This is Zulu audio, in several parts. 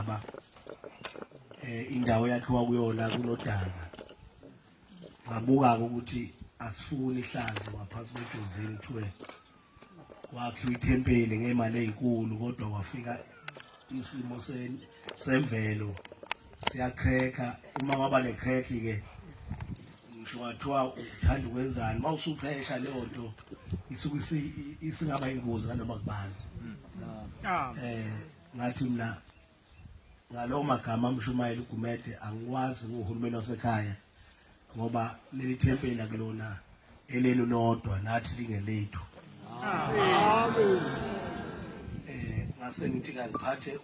ubaba indawo yakhiwa kuyona kunodaka. Ngabuka ukuthi asifuni ihlazo ngaphansi kweJozini, kuthiwe kwakhiwa ithempeli ngemali ezinkulu kodwa kwafika isimo semvelo siyacracker. Uma kwaba necrack ke, ngisho kwathiwa uthanda ukwenzani, uma usuphesha leyo nto isuke isingaba ingozi nanoma kubani. Ngathi mina ngalowo magama, Mshumayeli uGumede, angikwazi nguhulumeni wasekhaya ngoba leli thempeli akulona elenu nodwa, nathi lingelethu. Ngase ngithi kangiphathe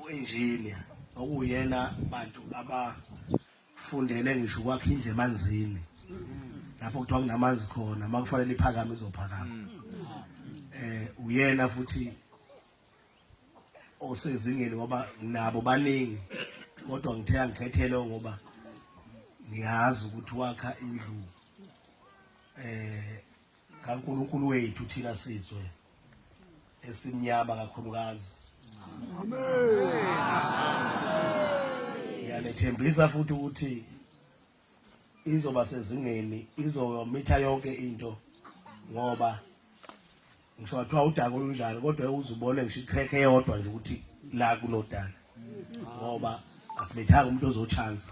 u-engineer okuyena bantu abafundele ngisho ukwakha indlu emanzini, lapho kuthiwa kunamanzi khona, uma kufanele iphakame izophakama. Uyena futhi osezingeni, ngoba nabo baningi, kodwa ngithe angikhethele ngoba ngiyazi ukuthi wakha indlu kaNkulunkulu wethu thina sizwe esimnyama kakhulukazi. Amen. Ngiyanethembisa futhi ukuthi izoba sezingeni, izomitha yonke into, ngoba ngisho kwathiwa udaka olunjani, kodwa uzubone ngisho icrack eyodwa nje ukuthi la kunodaka, ngoba asilethanga umuntu ozochansa,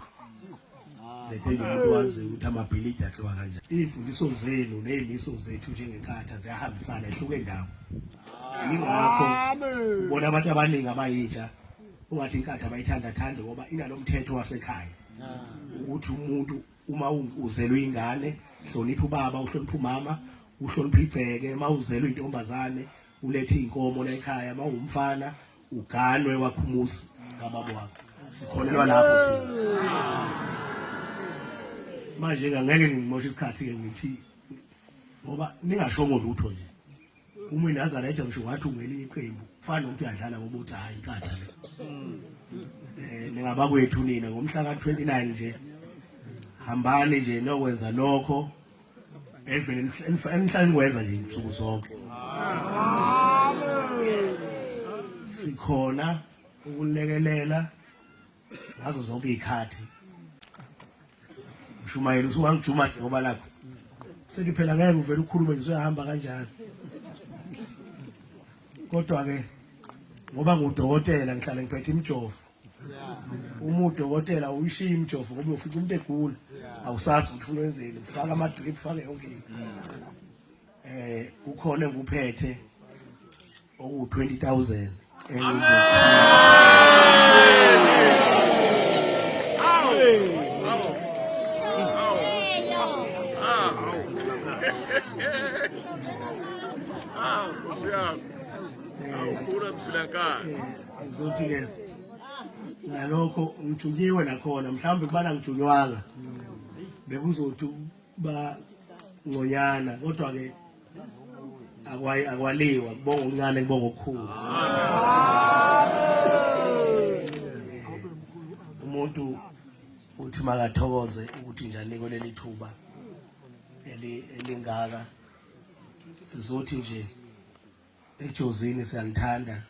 silethe nje umuntu waziyo ukuthi amabhilidi akhiwa kanjani. Iy'mfundiso zenu ney'miso zethu njengenkatha ziyahambisana, ehluke ndawo. Yingakho ubona abantu abaningi abayintsha ungathi inkatha bayithanda thande, ngoba inalo mthetho wasekhaya ukuthi umuntu uma uzelwe ingane, hlonipha ubaba, uhlonipha umama, uhlonipha igceke. Uma uzelwe intombazane, ulethe inkomo la ekhaya. Uma uwumfana, uganwe wakhumusi kababa wakho. Sikholelwa lapho thina. Manje ngeke ngimoshe isikhathi ke, ngithi ngoba ningashongo lutho nje, uma iNazaretha ngisho wathi ungelinye iqembu, kufana nokuthi uyadlala, ngoba uthi hayi, inkatha le. Ningabakwethu nina. Ngomhla ka-29 nje hambani nje nokwenza lokho evele enihlale nikwenza nje nsuku zonke. Sikhona ukulekelela ngazo zonke izikhathi. Mshumayeli, usungangijuma nje ngoba lakho sethi phela ngeke uvele ukhulume nje usuyahamba kanjalo, kodwa ke ngoba ngudokotela ngihlale ngiphethe imijovo. Uma udokotela uyishiya imijovo ngoba uyofica umuntu egula, awusazi ukuthi ufuna wenzeni, ufaka ama-drip, ufake yonke into. Kukhona engikuphethe oku-20,000. Ngizothi-ke ngalokho ngijunyiwe nakhona, mhlawumbe kubana ngijunywanga bekuzothi ba ngconyana, kodwa ke akwaliwa kubonga okuncane, kubonga okukhulu. Umuntu uthi makathokoze ukuthi nje anikwe leli thuba elingaka. Sizothi nje eJozini siyanithanda.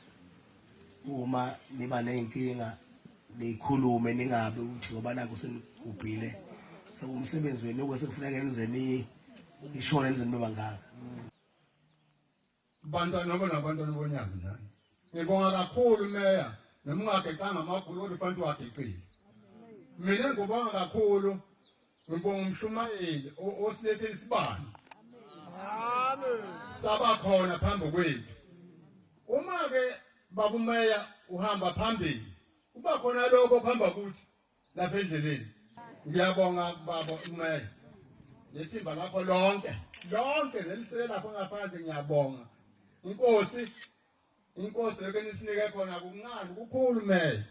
Uma niba ney'nkinga niyikhulume, ningabi ukuthi ngoba nakho senigubhile, sekuwumsebenzi wenu sekufuneka nize nishone nize nibe bangaka. Bantwana nabantwana bonyazi nani, ngibonga kakhulu meya, noma ungageqanga amagulu kodwa ufanele uwageqile. Mina ngibonga kakhulu, ngibonga umshumayeli osilethe isibani. Amen. Saba khona phambi kwethu. Uma ke babumeya uhamba phambili, kuba khona lokho kuhamba kuthi lapha endleleni. Ngiyabonga baba umeya nethimba lakho lonke lonke nelisele lapho ngaphandle, ngiyabonga. Inkosi, inkosi yoke nisinike khona kuncane, kukhulu meya.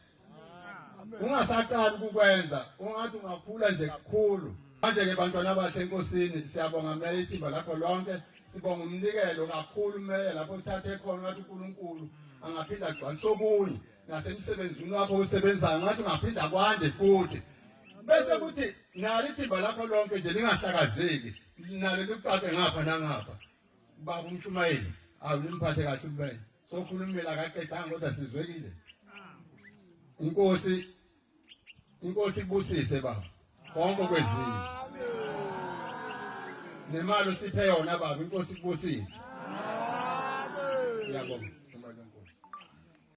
Ungasaqali ukukwenza ungathi ungakhula nje kakhulu. Manje ke bantwana abahle enkosini, siyabonga meya, ithimba lakho lonke. Sibonga umnikelo kakhulu meya, lapho uthathe khona, ngathi uNkulunkulu angaphinda agcwalise okunye nasemsebenzini wakho osebenzayo, ngathi ungaphinda kwande futhi, bese kuthi nalo ithimba lakho lonke nje lingahlakazeki, nalo likuqaqe ngapha nangapha. Baba umshumayeli, awulimphathe kahle ubele sokhulumile, akaqedanga kodwa sizwekile. Inkosi inkosi ibusise baba konke okwedlile. Nemali usiphe yona baba inkosi ikubusise. Ngiyabonga. Imali yenkosi.